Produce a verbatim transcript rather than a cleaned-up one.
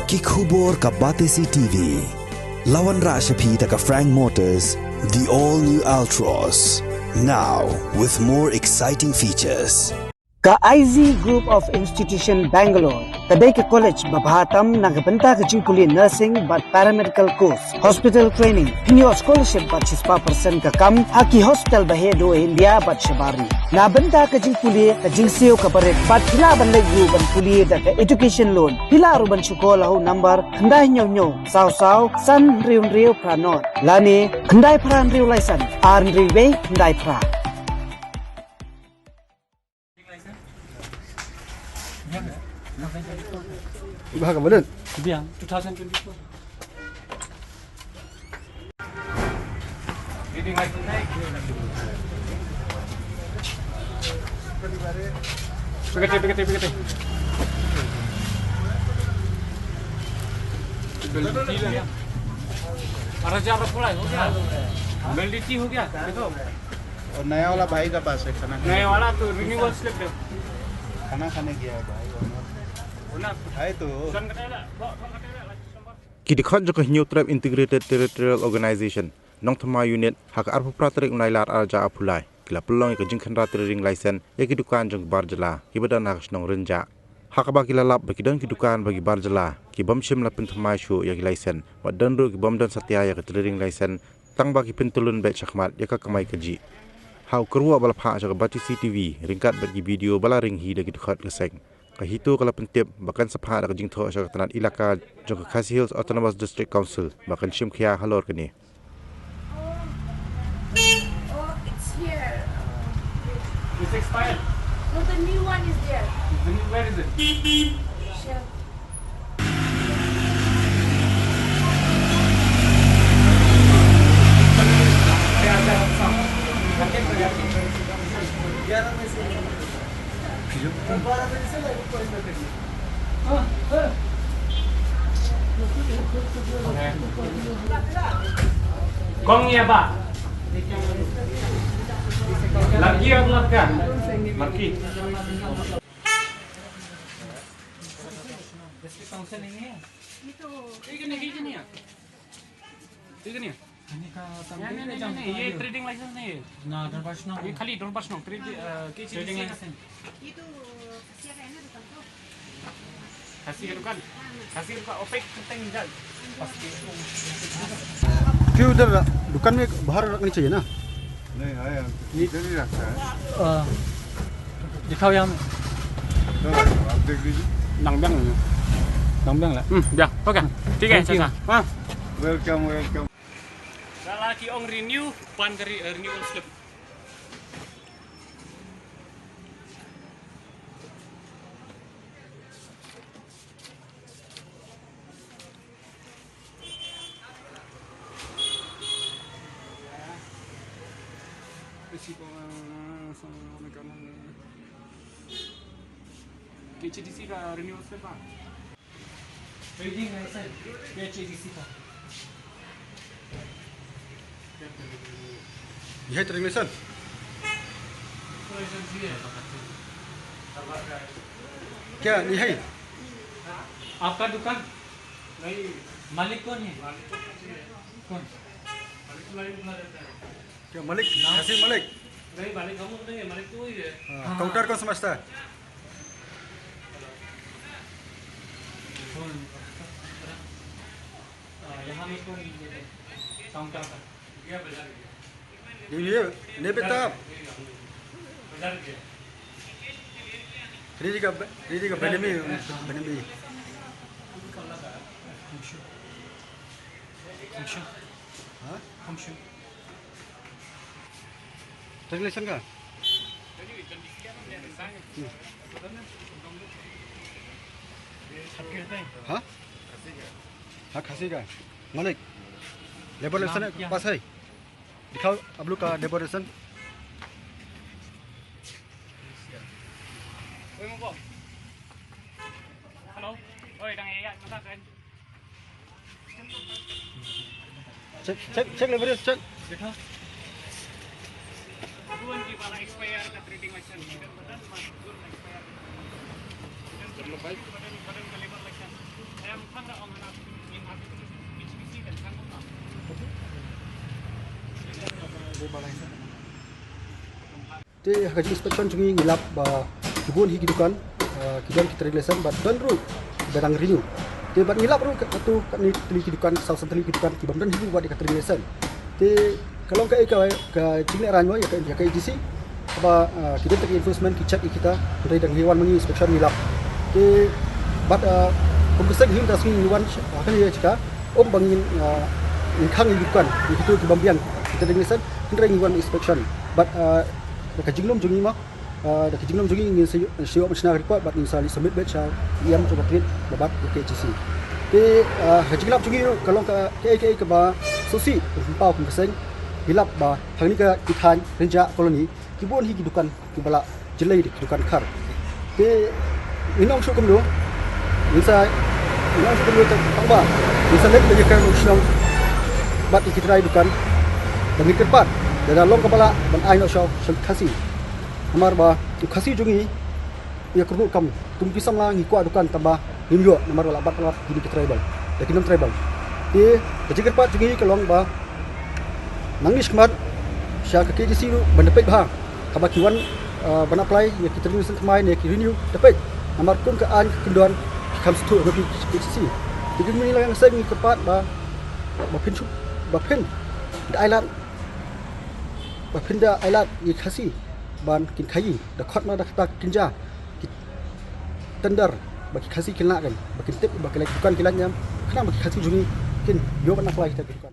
Ki khubor ka Batesi T V. La wanrah sha phi da ka Frank Motors, the all new Altroz. Now with more exciting features. Ka I Z Group of Institution Bangalore ka dei ka college ba bha tam na ka bynta ka jingpule nursing bad paramedical course, hospital training, hynñiew scholarship bad shispah percent ka kam ha ki hospital ba heh duh India bad shabar ri. Na bynta ka jingpule ka jingsiew kaba rit bad phi lah ban leit ruh ban pule da ka education loan. Phi lah ruh ban shu call ha u number khyndai hynñiew hynñiew saw saw san hynriew hynriew phra nod lane khyndai phra hynriew lai san ar hynriew wei khyndai phra. Iba ha ka balloon. Biang, two thousand twenty-four. Pegate, pegate, pegate. Validity la. Raja Rasulai, ho gaya? Validity ho gaya? Dekho. और नया वाला भाई का पास है, खाना खाने नया वाला तो रिन्यूअल स्लिप दे। खाना खाने गया है भाई, और वो ना है तो। Ki dkhot jong ka Hynñiewtrep Integrated Territorial Organization Nongthymmai Unit ha ka arphew phra tarik u Nailar arhajar arphew lai ki la pynlong ïa ka jingkhynra trading license ïa ki dukan jong ki bar jylla kiba don ha ka shnong Rynjah. Ha kaba ki la lap ba ki don ki dukan ba ki bar jylla ki bym shym la pynthymmai shuh ïa ki license bad don ruh ki bym don satia ïa ka trading license tang ba ki pyntylun beit shakhmat ïa ka kamai kajih. Ha u kyrwoh ba la phah sha ka Batesi T V ryngkat bad ki video ba la ring hi da ki dkhot ka seng, ka HITO ka la pyntip ba kan sa phah da ka jingthoh sha ka tnat ilaka jong ka Khasi Hills Autonomous District Council ba kan shim khia halor kane. Oh, it's here. It's expired. No, the new one is there. The new, where is it? Shelf. Kong ya ba. Lagi apa lagi? Marki. ठीक है, नहीं, ठीक है, नहीं है। ठीक है, नहीं है। नहीं, नहीं, नहीं, नहीं, ये ट्रेडिंग लाइसेंस नहीं है। ना, दरबार नंग। ये खाली दरबार नंग, trading, uh, K C D C. Trading licence. ये तो खसिया का है ना दुकान तो? खसी का दुकान? खसी का दुकान, ओपे करते हैं, जाओ। क्यों उधर दुकान में बाहर रखनी चाहिए ना? नहीं, आया, ये इधर ही रखा है। अ, दिखाओ यहाँ में। तो आप देख लीजिए। Nang biang ni. Nang biang lah. Hmm, biang. Okay. Thank you. Thank you. Ha. Welcome, welcome. Ka la ki ong renew, pan ka re-, eh, renewal slip. Ke H D C ka renewal slip ba? Trading license, K H A D C का। ये है trading licence? क्या ये है? आपका दुकान? नहीं। मालिक कौन है? मालिक तो खसी है। कौन? मालिक तो लाइन बुला देता है। क्या मालिक? नाम? खसी मालिक? नहीं, मालिक हम लोग नहीं है, मालिक तो वही है। हाँ, हाँ, काउंटर हाँ। कौन समझता है? हाँ, यहाँ में कौन काउंटर का? ये, ये बेटा। बाजार गया। Ready ka, ready ka, benemi, benemi. Function. Function. हाँ? Function. ट्रेडिंग लाइसेंस का? हाँ? हाँ, खसी का। मालिक, लेबर लाइसेंस पास है? दिखाओ आप लोग का labour licence. Hello. Oi, dang ya, mata kan. Check, check, check leverage, check. Buan ki bala expire ka trading license. Kita badan mas gur expire. Kita badan, badan ka labour license. Em, kan da Te ha ka jing inspection jong ngi ngi lap ba ki bun hi ki dukan, ah, ki don ki trading license bad don ruh ba dang renew. Te bad ngi lap ruh katto katne tylli ki dukan, saw san tylli ki dukan ki bym don hi ruh wat ïa ka trading license. Te ka long kaei ka, ka jinglehraiñ mo ïa ka, ïa ka A G C. Ba, ah, ki don tang ki enforcement ki check ïa kita, hynrei dang ngi wan ma ngi inspection ngi lap. Te bad, ah, kum ka seng hi mynta sngi ngi wan, ah, kane ïa jaka, ym ba ngin, ah, ngin khang ïa ki dukan, ïa kito ki bym biang ki trading license, hynrei ngi wan inspection. Bad, ah, da ka jinglum jong ngi mo, ah, da ka jinglum jong ngi ngin sa ïoh, sa ïoh ban shna ka report bad ngin sa leit submit beit sha E M jong ka state bad bad ïa ka A G C. Te, ah, ka jinglap jong ngi ka long ka, kaei kaei kaba sngewsih, kum pynpaw kum ka seng, ngi lap ba hangne ka, ki thaiñ Rynjah Colony ki bun hi ki dukan kiba la jyllei da ki dukan khar. Te ngin ong shuh kumno, ngin sa, ngin ong shuh kumno tang ba ngin sa leit ban ïakren bad u shnong bad ïa ki trai dukan ba ngin kyrpad lada long kaba lah ban ai noh shuh sha ki Khasi. Namar ba u Khasi jong ngi u ïakynduh kam kum ki samla, ngi kwah dukan tang ba ngim ïoh namar ba la bat palat kine ki tribal da ki non tribal. Te ka jingkyrpad jong ngi ka long ba nangne shakhmat sha ka K H A D C ruh ban da peit bha kaba ki wan, ah, ban apply ïa ki trading license thymmai ne ki renew, da peit namar kum ka aiñ ka kyndon ki kham sngewthuh na ki K H A D C. Te jong ngi la ka seng ngi kyrpad ba, ba phin shu, ba phin da ai lad, ba phin da ai lad ïa ki Khasi ban kin khaïi, da khot ma da kata kin jia ki tender ba ki Khasi kin lah kan, ba kin tip ba ki lait dukan ki lait niam, khnang ba ki Khasi jong ngi kin ïoh ban apply kita ki dukan.